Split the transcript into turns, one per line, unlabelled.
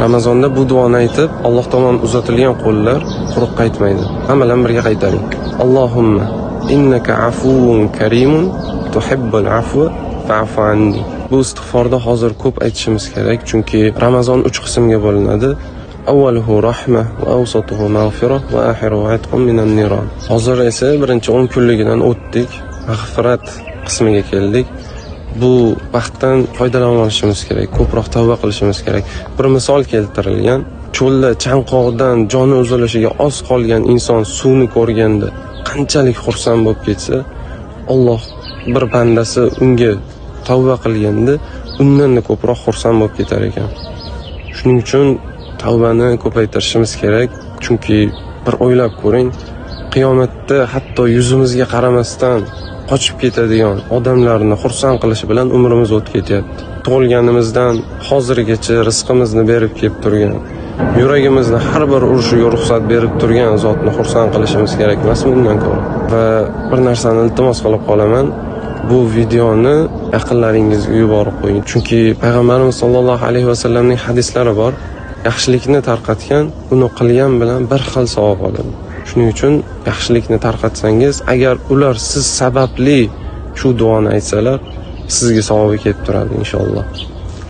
Ramazonda bu duoni aytib, Alloh tomon uzatilgan qo'llar quruq qaytmaydi. Hamma bilan birga qaytaring. Allohumma innaka afuvun karimun tuhibbul afva fa'fu anni. Bu istig'forda hozir ko'p aytishimiz kerak, chunki Ramazon 3 qismga bo'linadi. Avvaluhu rahma va awsatuhu mag'fira va axiruhu itqun minan niron. Hozir esa birinchi 10 kunligidan o'tdik, mag'firat qismiga keldik. Bu vaqtdan foydalanib olishimiz kerak, ko'proq tavba qilishimiz kerak. Bir misol keltirilgan. Cho'lda chanqoqdan joni uzilishiga oz qolgan inson suvni ko'rganda qanchalik xursand bo'lib ketsa, Alloh bir bandasi unga tavba qilganda undan-da ko'proq xursand bo'lib ketar ekan. Shuning uchun tavbani ko'paytirishimiz kerak, chunki bir o'ylab ko'ring, qiyomatda hatto yuzimizga qaramasdan qochib ketadigan odamlarni xursand qilishi bilan umrimiz o'tib ketyapti. Tug'ilganimizdan hozirgacha rizqimizni berib kelib turgan, yuragimizni har bir urishiga ruxsat berib turgan zotni xursand qilishimiz kerak emasmi undan ko'ra? Va bir narsani iltimos qilib qolaman, bu videoni yaqinlaringizga yuborib qo'ying. Chunki payg'ambarimiz sollallohu alayhi vasallamning hadislari bor. Yaxshilikni tarqatgan, uni qilgan bilan bir xil savob oladi. Shuning uchun yaxshilikni tarqatsangiz, agar ular siz sababli shu duoni aytsalar, sizga savobi kelib turadi inshaalloh.